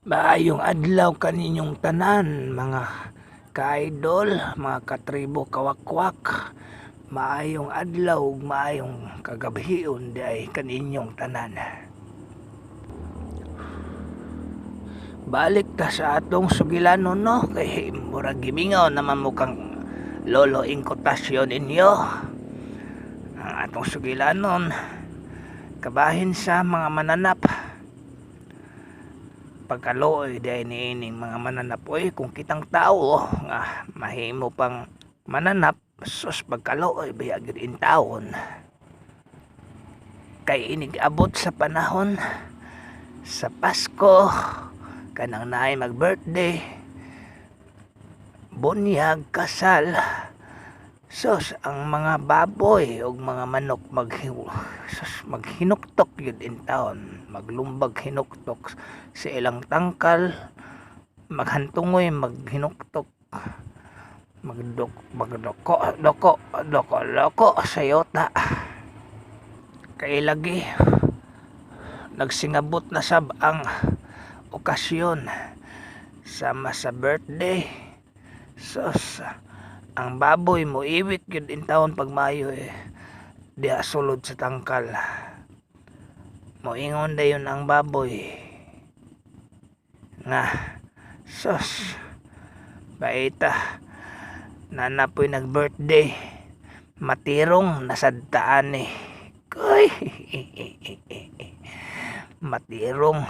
Maayong adlaw kaninyong tanan, mga ka-idol, mga katribo kawakwak. Maayong adlaw ug maayong kagabhion diay kaninyong tanan. Balik ta sa atong sugilanon, no, kay murag gimingaw naman mo kang Lolo Inkotasyon ninyo. Ang atong sugilanon kabahin sa mga mananap. Pagkaluoy diay niining mga mananap oy, kung kitang tao nga mahimo pang mananap, sus, pagkaluoy baya gyud intawon, kay inig abot sa panahon sa Pasko, kanang naay mag birthday, bunyag, kasal, sus, ang mga baboy ug mga manok mag sus, maghinuktok yun in town, maglumbag hinuktok sa ilang tangkal, maghantungoy maghinuktok, magdok magdoko doko doko loko sa yota, kay lagi nagsingabot na sab ang okasyon sama sa birthday. Sus, ang baboy mo iwit gyud in taon pag Mayo eh, diha sulod sa tangkal. Moingon dayon ang baboy nga, "Sus, baita nana po'y nag birthday, matirong nasadtaan eh." Koy, matirong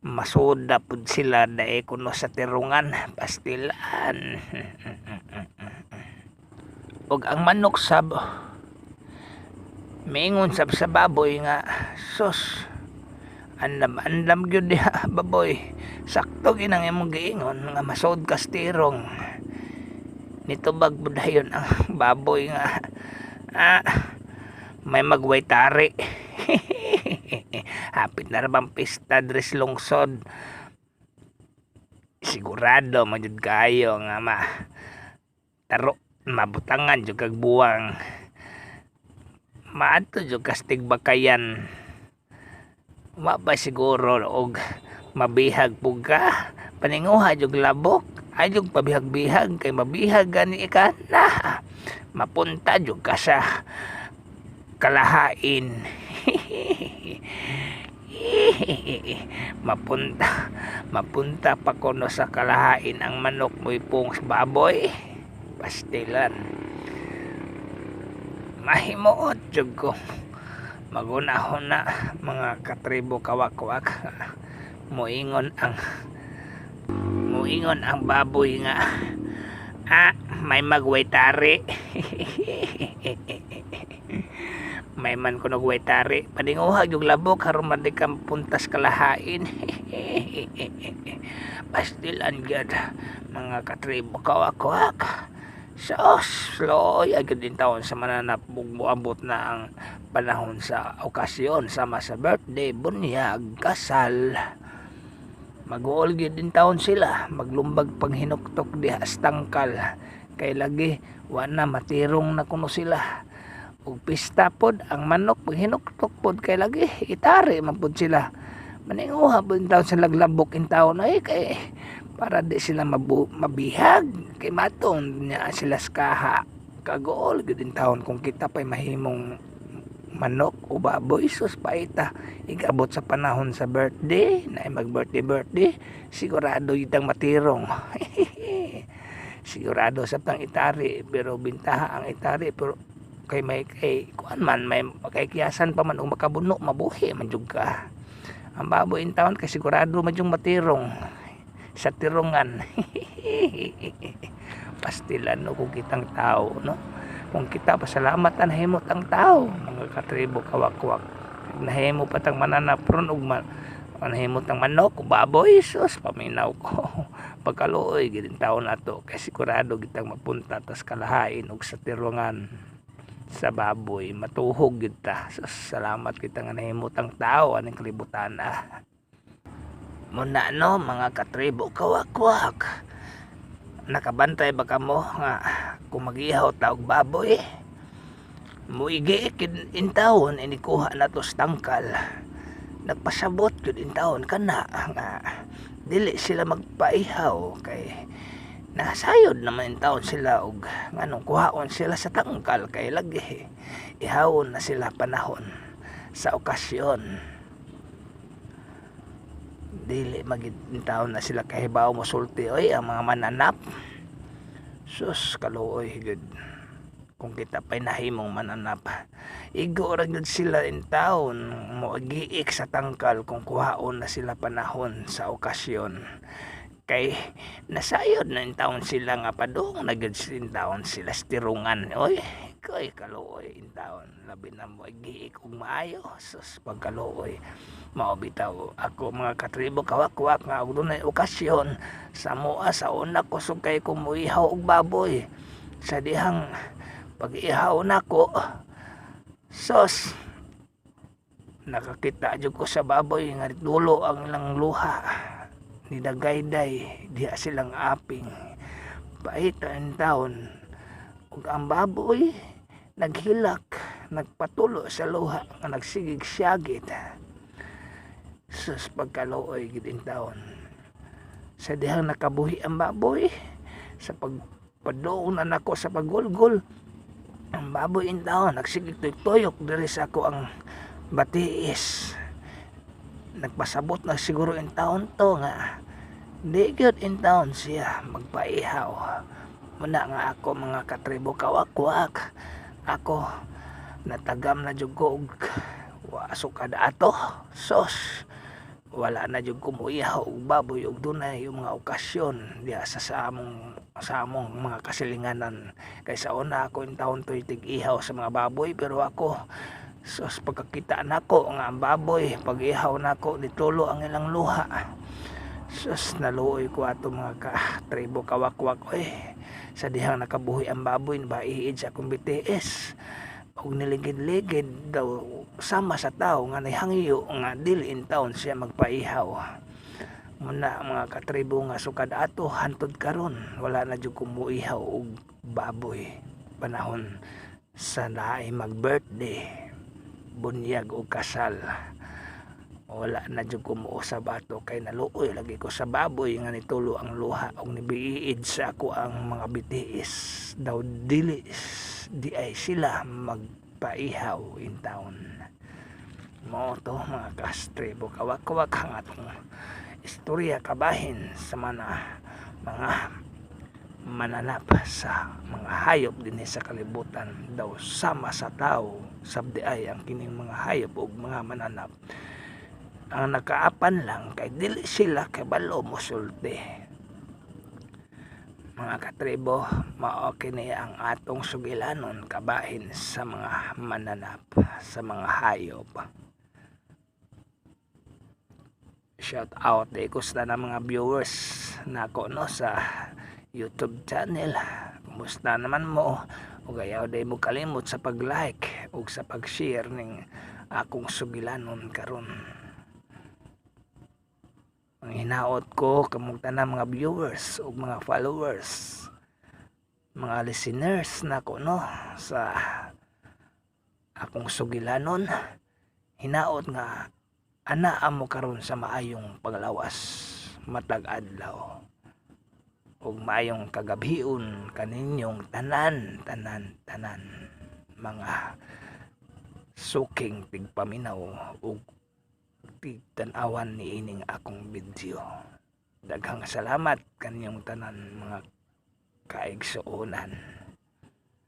masuda pud sila dae kuno sa tirungan, pastilan. Ug ang manok sab miingon sab sa baboy nga, "Sus, andam andam gyud diha, baboy, sakto ginang imong giingon nga masud kas tirong." Nitubag pud dayon ang baboy nga, "Ah, may magway tari. Hapit na ra bang pista diri sa lungsod? Sigurado man jud kaayo nga ma taro mabutangan jud kag buwang, maadto jud kas Tigbakayan. Wa pa siguro og mabihag pug ka, paninguha jud labok, ay jud pabihag-bihag, kay mabihag gani ka na mapunta jud ka sa kalahain." Mapunta mapunta pa kuno sa kalahain ang manok moipong sa baboy, pastilan. Mahimuot jud ko maghuna-huna, mga katribo kawakwak, moingon ang baboy nga, "Ah, may magway tari. May man kuno way tari, paninguha jud labok aron man di ka puntas kalahain." Pastilan gyud, mga katribo kawakwak. Sus, loy agad din taon sa mananap ug moabot na ang panahon sa okasyon sama sa birthday, bunyag, kasal. Mag-uol gyud din taon sila, maglumbag panghinuktok diha sa tangkal. Kay lagi wa na, matirong na kuno sila. Ug pista pod, ang manok paghinuktok pod, kay lagi itari man pod sila. Maninguha pod taon sa laglabok in taon ay, kay para di sila mabihag, kay maton niya sila sa kaha. Kagool gyud in taon kung kita pa'y mahimong manok o baboy. Sus, paita, igabot sa panahon sa birthday na mag birthday birthday, sigurado itang matirong, sigurado sa tang itari. Pero bintaha ang itari, pero kay may kay kuan man, may kay kiyasan pa man og makabuno, mabuhi man jud ka. Ang baboy in taon kay sigurado man jung matirong sa tirungan. Pastilan, no, kung kitang tao, no, kung kita pasalamat ang nahimot ang tao, mga katribo kawakwak. Nahimo pa tang mananap ron ug nahimot ang manok o baboy, sus, paminaw ko, pagkaluoy gid taon nato, kay sigurado gitang mapunta tas kalahain ug sa tirungan sa baboy, matuhog gid ta. Sus, salamat kita nga nahimot ang tao aning kalibutan. Ah, muna no, mga katribo kawakwak, nakabantay ba kamo nga kung magihaw ta og baboy, muigi in taon inikuha na to sa tangkal? Nagpasabot gyud in taon kana nga dili sila magpaihaw kay nasayod naman in taon sila og nganong kuhaon sila sa tangkal kay lagi ihawon na sila panahon sa okasyon. Dili magid taon na sila kahibaw mosulti oy ang mga mananap. Sus, kaluoy gud kung kita pa'y nahimong mananap. Igo ra gyud sila in taon mogiik sa tangkal kung kuhaon na sila panahon sa okasyon kay nasayod na in taon sila nga padung na gyud in taon sila sa tirungan oy. Kay kaluoy in taon, labi na mogiik og maayo. Sus, pagkaluoy. Mao bitaw ako, mga katribo kawakwak, nga og dunay okasyon sa moa, sa una kusog kay ko moihaw og baboy. Sa dihang pag-ihaw nako, sos, nakakita jud ko sa baboy nga dulo ang ilang luha ni dagayday diha silang aping pait ang taon, ug ang baboy naghilak, nagpatulo sa luha nga nagsigig siyagit. Sus, pagkaluoy gid in taon. Sa dihang nakabuhi ang baboy, sa pagpaduong na nako sa paggulgol, ang baboy in taon nagsigig tuyok diri sa ako ang batiis. Nagpasabot na siguro in taon to nga di gyud in taon siya magpaihaw. Muna nga ako, mga katribo kawakwak, ako natagam na jud ko og wa sukad ato. Sos, wala na jud ko moihaw og baboy og dunay yung mga okasyon diha sa sa among mga kasilinganan, kay sa una ako in taon to'y tig-ihaw sa mga baboy. Pero ako, sos, pagkakita nako nga ang baboy pag-ihaw nako nitulo ang ilang luha, sus, naluoy ko ato, mga ka tribo kawakwak oy. Sa dihang nakabuhi ang baboy, nabaiid sa akong BTS og niligid-ligid daw sama sa tao nga nihangyo nga dili in taon siya magpaihaw. Muna, mga katribo, nga sukad ato hantod karon wala na jud ko moihaw og baboy panahon sa naay mag birthday, bunyag o kasal. Wala na jud ko mousab ato kay naluoy lagi ko sa baboy nga nitulo ang luha og nibiid sa ako ang mga BTS, daw dili di ay sila magpaihaw in town. Mao to, mga kastribo kawakwak, ang atong istorya kabahin sa mga mananap, sa mga hayop dinhi sa kalibutan. Daw sama sa tao sabdi ay ang kining mga hayop ug mga mananap. Ang nakaapan lang kay dili sila kabalo mosulti. Mga katribo, mao kini ang atong sugilanon kabahin sa mga mananap, sa mga hayop. Shout out di ko sa mga viewers nako, no, sa YouTube channel. Kumusta naman mo? Ug ayaw day mo kalimot sa pag-like ug sa pag-share ning akong sugilanon karon. Ang hinaot ko kamong tanan, mga viewers ug mga followers, mga listeners nako, no, sa akong sugilanon, hinaot nga anaa mo karon sa maayong paglawas matag adlaw ug maayong kagabhion kaninyong tanan, tanan, tanan, mga suking tigpaminaw ug tigtan-awan niining akong video. Daghang salamat kaninyong tanan, mga kaigsuonan.